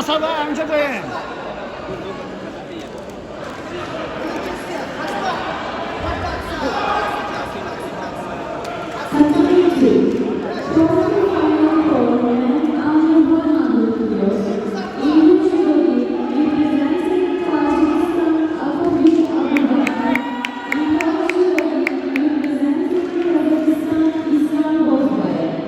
Асада ҳаминҷа доем. Tatami 2. Quarter final for men under 100 kilos. In judo representing Tajikistan, Akobir Abubakar. In judo representing Kazakhstan, Islam Bozbayev.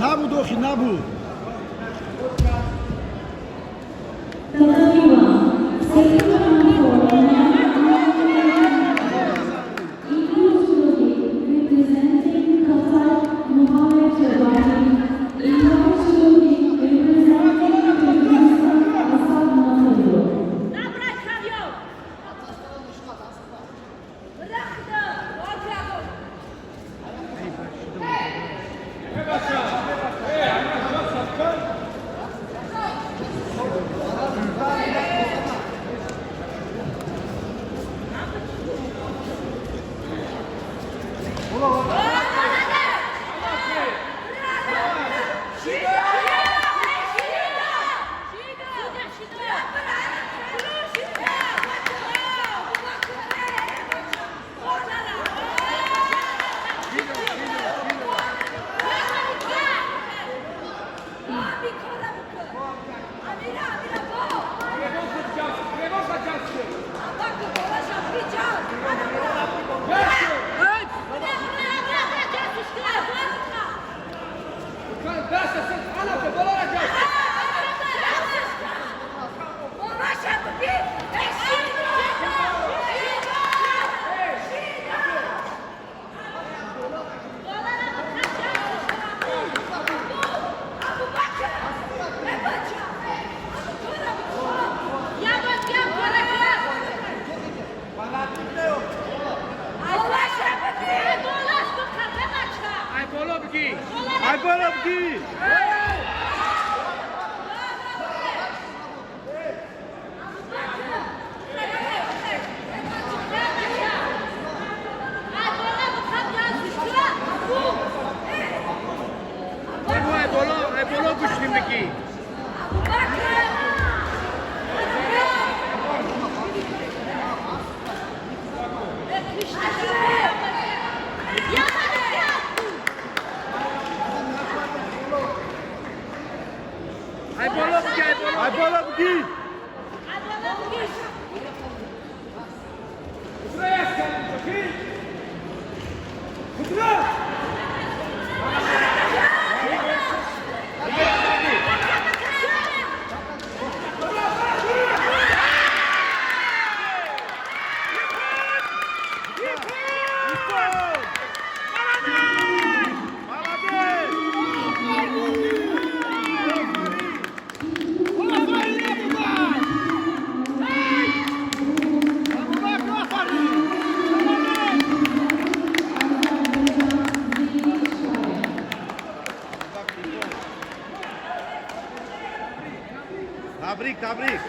Набуд, охи набуд. Tatami 1. Second round for men under 90 kilos. In judo representing Qatar, Muhammad Jabari. In judo representing Kyrgyzstan, Asad Matalov. Набрать хавьё! Рахда! Ваджаго! Ай, боло бги. Ай боло, ай боло гӯштим бигӣ. Ай боло бигӣ, ай боло. Ай боло бги. Молодец! Табрик, табрик.